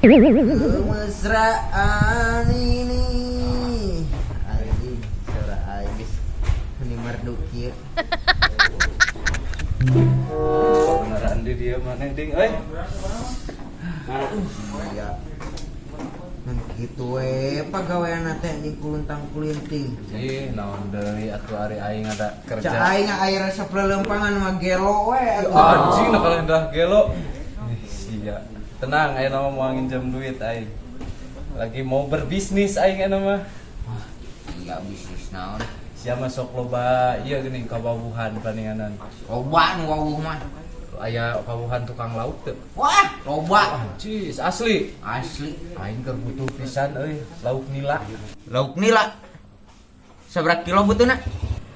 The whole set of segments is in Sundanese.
Kemesraan ini. Anjing, suara aing geus meni merdu kieu. Beneran di dia mana ding euy. Iya. Ngan kitu we pagawean teh anjing kuluntang kulinting. Ih, naon deui atuh ari aing ada kerja. Cak aing aya resep lelempangan mah gelo we atuh. Anjing nah kalau dah gelo. Ih, sia. Tenang, aing mah mau nginjem duit aing. Lagi mau berbisnis aing aya mah. Wah, iya bisnis naon? Sia masuk loba ieu geuning kawawuhan paninganan. Loba nu wawuh mah. Aya kawawuhan tukang lauk teu? Wah, loba. Cis, asli. Asli. Aing keur butuh pisan euy, lauk nila. Lauk nila. Sabaraha kilo butuhna?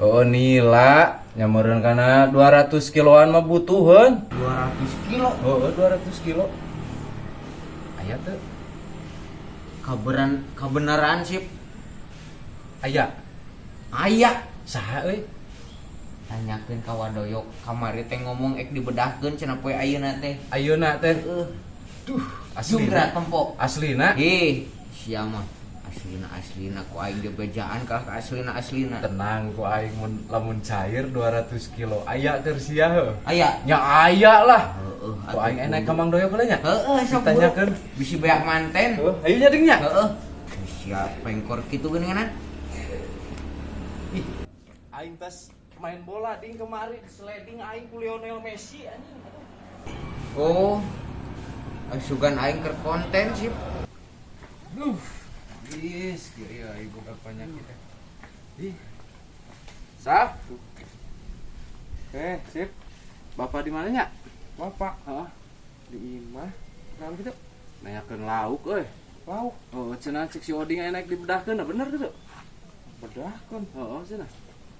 Oh, nila nyameureun kana 200 kiloan mah butuheun. 200 kilo. Oh, 200 kilo. Aya teu? Kaberan kabeneran sip. Aya. Aya. Saha euy? Tanyakeun ka Wadoyok kamari teh ngomong ek dibedahkeun cenah poe ayeuna teh. Ayeuna teh. Heeh. Duh, aslina. Junggra tempo. Aslina. Ih, sia mah aslina aslina ku aing dibejaan kalah ka aslina aslina. Tenang ku aing mun lamun cair 200 kilo. Aya keur sia heuh. Aya. Nya aya lah. Heeh. Ku aing enak ka Mang Doyok heula nya. Heeh, sok Ditanyakeun. Bisi beak manten. Heuh, ayo nya ding nya. Heeh. Sia pengkor kitu geuningan. Ih, aing tas main bola ding kemari sliding aing ku Lionel Messi anjing. Oh. Sugan aing keur konten sip. Duh. Is, kieu aing boga penyakit teh. Ih. Sah. Eh, sip. Bapak di mana nya? Bapak Heeh. di imah. Naon kitu? Nanyakeun lauk euy. Lauk Oh, cenah cek si Oding aya naik dibedahkeun, nah bener kitu. bedahkeun. Heeh, cenah.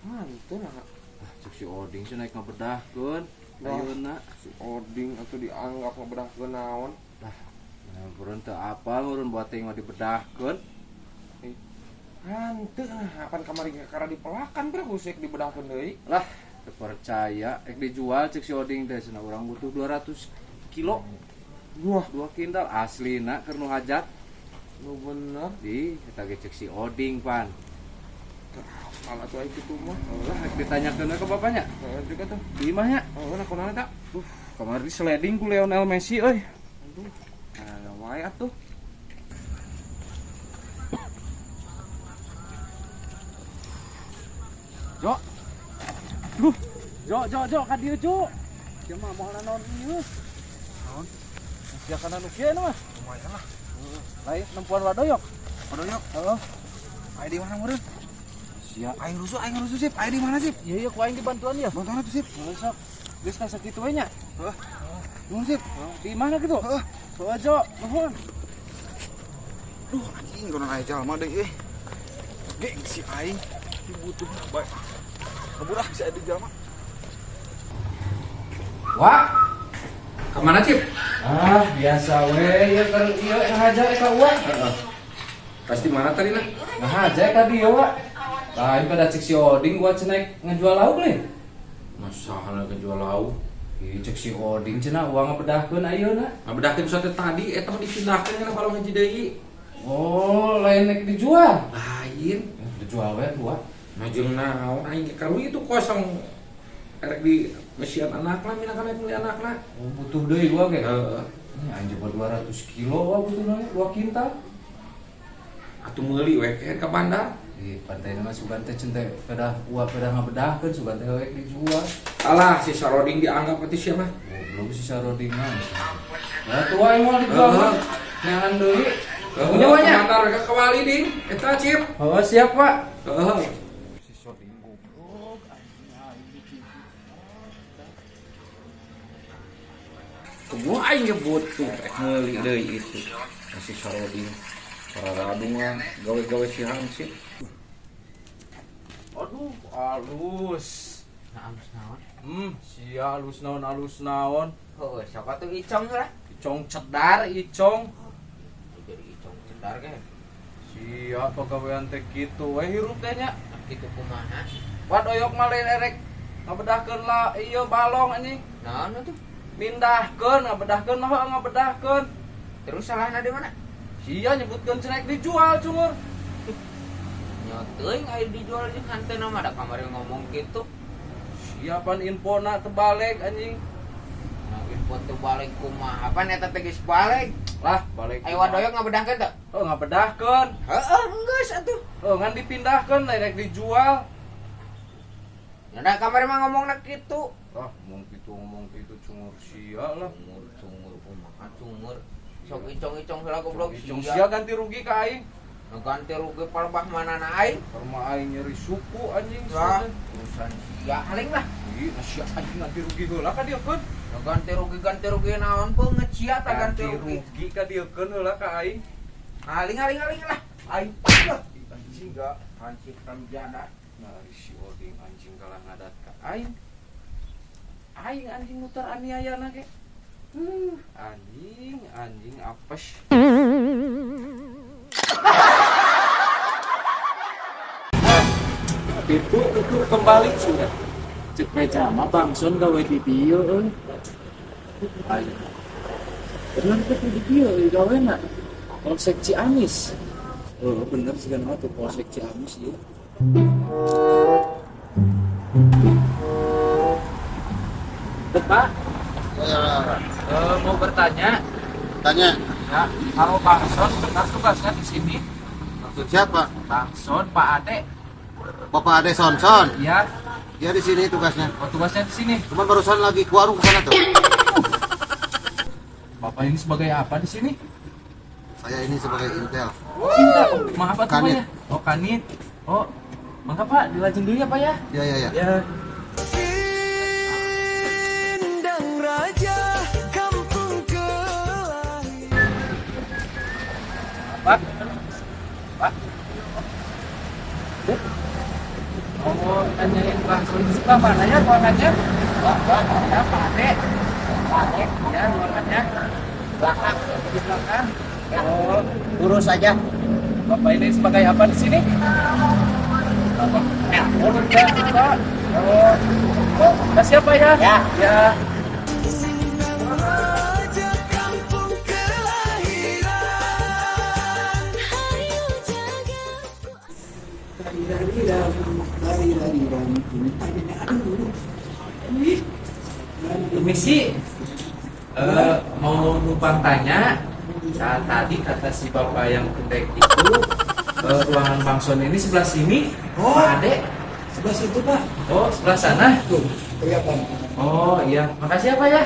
Ah, itu nah. Ah, cek si Oding cenah naik ngabedahkeun. Wah. Ayeuna. Si Oding atuh dianggap ngebedahkeun naon. Lah, nah, meureun teu apal meureun buat teh mah dibedahkeun. Hanteu nah, apan kamari kakara dipelakan bre kusek dibedahkeun deui. Lah, teu percaya ek dijual cek si Oding teh cenah urang butuh 200 kilo. Wah, 2 kintal aslina keur nu hajat. nu bener. Di eta ge cek si Oding pan. Teu apal atuh aing kitu mah. Lah, rek ditanyakeun we ke bapaknya. Heeh juga tuh. Di imahnya. Heeh, nah kunaon eta? Kamari sliding ku Lionel Messi euy. Aduh. Aya wae atuh. Jo. Duh. Jo, jo, jo, ka dieu, Jo. Sia mah moal naon ieu. Naon? Sia kana nu kieu mah. Lumayan lah. Lain nempuan Wadoyok. Wadoyok. Heeh. Aya di mana meureun? Sia. Aing rusuh sip. Aya di mana sip? Iya, iya, ku aing dibantuan ya. Bantuan atuh sip. Heeh, sok. Geus ka sakitu we nya. Heeh. Nuhun sip. Di mana kitu? Heeh. Heeh, Jo. Nuhun. Duh, anjing konon aya jalma deui euy. Gengsi aing dibutuh bae. Kabur ah bisa ada jalma. Wah. Kemana Cip? Ah, biasa we ieu keur ieu ngahaja ka uwa. Heeh. Pasti mana tadi nah? Ngahaja ka dieu, Wak. Lain pada cek si Oding gua cenah ngejual lauk leh. Masalah ngejual lauk. Ih, cek si Oding cenah uang ngabedahkeun ayeuna. Ngabedahkeun suatu tadi eta mah dipindahkeun kana balong hiji deui. Oh, lain nek dijual. Lain. Ya, dijual we gua. Nah jeung naon aing ge karu itu kosong. Erek di ngesian anakna minangkan rek meuli anakna. Oh, butuh deui gua ge. Heeh. Ini anjing 200 kilo wah butuh nanya 2 kintal. Atuh meuli we ke ka bandar. Di pantai mah sugan teh cente pedah gua pedah ngabedahkeun sugan teh we dijual. Alah si Saroding dianggap atuh sia mah. Goblok si Saroding mah. Nah, tua yang mau dijual mah. Neangan deui. Punya Punya banyak. Bandar ke kawali ding. Eta Cip. Oh, siap, Pak. Heeh. Si Saroding goblok anjing aing ditipu. Kumaha aing ge butuh rek meuli deui itu. Si Saroding. Pararadung lah gawe-gawe si Hansip. Aduh, halus. Nah, alus naon? Sia halus naon halus naon. Heeh, siapa tuh Icong lah? Icong cedar, Icong. Jadi Icong cedar ge. Sia pagawean teh kitu we hirup teh nya. Kitu kumaha? Wadoyok mah lain erek ngabedahkeun lah ieu balong anjing. Naon atuh? Mindahkeun, ngabedahkeun mah heuh ngabedahkeun. Terus salahna di mana? Sia nyebutkeun cenah dijual cungur. Nya teuing aya dijual jeung hantena mah da kamari ngomong kitu. Siapan infona tebalik anjing. Nah, info teu balik kumaha? Apaan eta teh geus balik? Lah, balik. Ayo wadoyok ngabedahkeun teu? Oh, ngabedahkeun. Heeh, geus atuh. Oh, ngan dipindahkeun rek dijual. Ya da kamari mah ngomongna kitu. Ah, ngomong kitu cungur sia lah. Cungur cungur kumaha cungur. Sok icong-icong heula goblok Icong sia ganti rugi ka aing. Nu ganti rugi palebah manana aing. Karma aing nyeri suku anjing. Lah, urusan sia haling lah. Ih, sia anjing ganti rugi heula ka dieu keun. Nu ganti rugi naon beungeut sia ta ganti rugi. Rugi ka dieu keun heula ka aing. Haling haling haling lah. Aing anjing ga hansip ramjana. Nah, si Oding anjing kalah ngadat ka aing. Aing anjing muter aniayana ge. Anjing, anjing apes. Itu kembali sudah. Cek meja mah Bangson gawe di dieu euy. Ayo. Bener teh di dieu euy gawena. Polsek Ciamis. Oh, bener sih kan tuh Polsek Ciamis ieu. Pak, mau bertanya. Tanya. Ya, kalau Bangson benar tugasnya di sini? Maksud siapa? Bangson, Pak Ade. Bapak Ade Sonson. Iya. Dia di sini tugasnya. Oh, tugasnya di sini. Cuman barusan lagi ke warung ke sana tuh. Bapak ini sebagai apa di sini? Saya ini sebagai intel. Oh, intel. Oh, maaf apa Kanit. ya? Oh, kanit. Oh, mangga Pak, dilajeng dulu ya Pak ya. Iya, iya, iya. Ya. Pak, Pak, mau tanyain Bangson di sebelah mana ya ruangannya? Pak, Pak, ya Pak Ade, Pak Ade, ya ruangannya belakang, di belakang. Oh, urus aja. Bapak ini sebagai apa di sini? Bapak, oh, enggak, Pak. Oh, oh, kasih apa ya? Ya. Ya. Permisi, mau numpang tanya. Saat tadi kata si bapak yang pendek itu, ruangan Bangson ini sebelah sini. Oh, Pak Ade. Sebelah situ Pak. Oh, sebelah sana. Tuh, kelihatan. Oh iya, makasih ya Pak ya.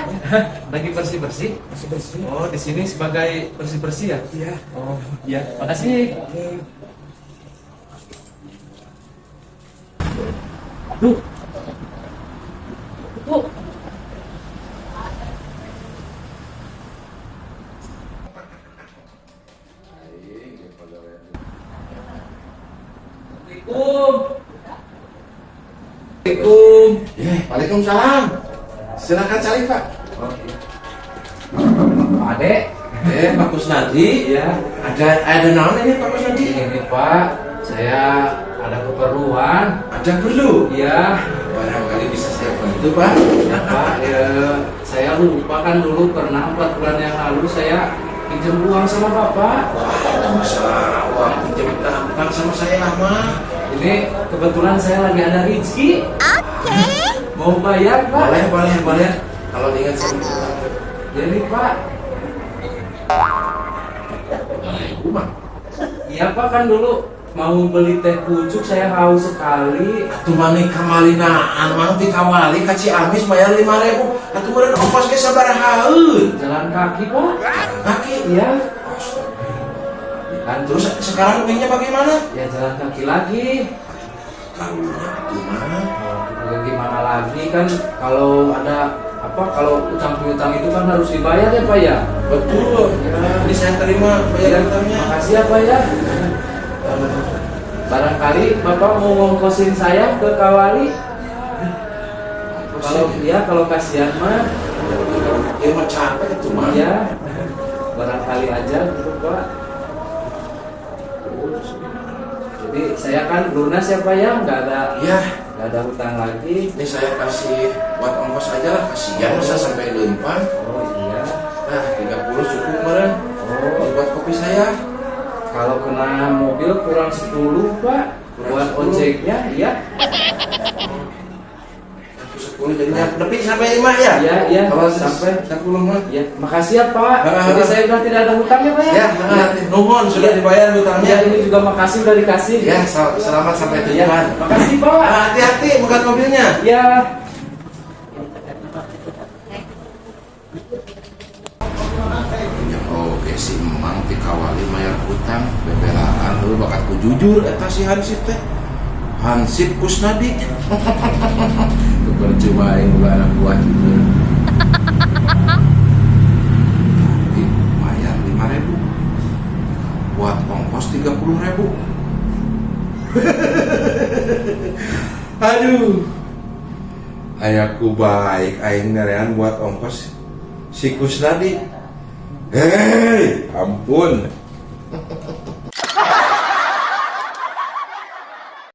Lagi bersih-bersih. Bersih-bersih. Oh, di sini sebagai bersih-bersih ya? Iya. Oh iya, makasih. Aduh. Tuh. Assalamualaikum. Assalamualaikum. Ya, waalaikumsalam. Silakan cari Pak. Oh, iya. Pak Ade. Pak Kusnadi. Iya. Ada naon ini Pak Kusnadi? Ini Pak, saya ada keperluan. Ada perlu? Iya. Barangkali bisa saya bantu Pak. Ya, Pak, ya, saya lupa kan dulu pernah 4 bulan yang lalu saya pinjam uang sama Bapak. Wah, itu masalah uang pinjam utang sama saya mah. Ini kebetulan saya lagi ada rezeki. Oke. Mau bayar Pak? Boleh, boleh, boleh. Kalau ingat sama utang. Jadi Pak. Rumah. Iya Pak, kan dulu mau beli teh pucuk saya haus sekali. Atuh maneh kamalinaan mang ti kawali ka Ciamis bayar 5.000. Atuh meureun ongkos ge sabarahaeun. Jalan kaki Pak. Kaki? Iya. Kan terus sekarang uangnya bagaimana? Ya jalan kaki lagi. Karunya atuh mah. Oh, gimana lagi kan kalau ada apa kalau utang piutang itu kan harus dibayar ya Pak ya. Betul. Ya. Ini saya terima bayar Ya, utangnya. makasih ya Pak ya. Barangkali Bapak mau ngongkosin saya ke Kawali. Kalau ya kalau kasihan mah Ya mah capek itu mah. ya barangkali aja gitu Pak. Jadi saya kan lunas ya Pak ya, nggak ada ya, nggak ada hutang lagi. Ini saya kasih buat ongkos aja lah, kasihan masa sampai lempang. Oh iya. Nah, 30 cukup meren. Oh buat kopi saya. Kalau kena mobil kurang 10, Pak. Kurang Buat 10. ojeknya, ya. 10 jadinya lebih sampai 5 ya? Iya, Kalau sampai. 10 mah. Ya, makasih ya, Pak. Ah, Jadi ah. saya udah tidak ada hutang ya, Pak ya? Ya, nah, nuhun sudah dibayar hutangnya. Ya, ini juga makasih udah dikasih. Ya, selamat sampai Ya, tujuan. makasih, Pak. Ah, hati-hati bukan mobilnya. Ya. Ya, oke si Emang ti kawali mayar hutang bebelaan dulu bakat ku jujur eta si Hansip teh. Hansip Kusnadi. Tuh percuma aing boga anak buah jujur. Tapi bayar 5.000 buat ongkos 30.000. Aduh, ayaku baik aing nerean buat ongkos si Kusnadi. Hei, ampun.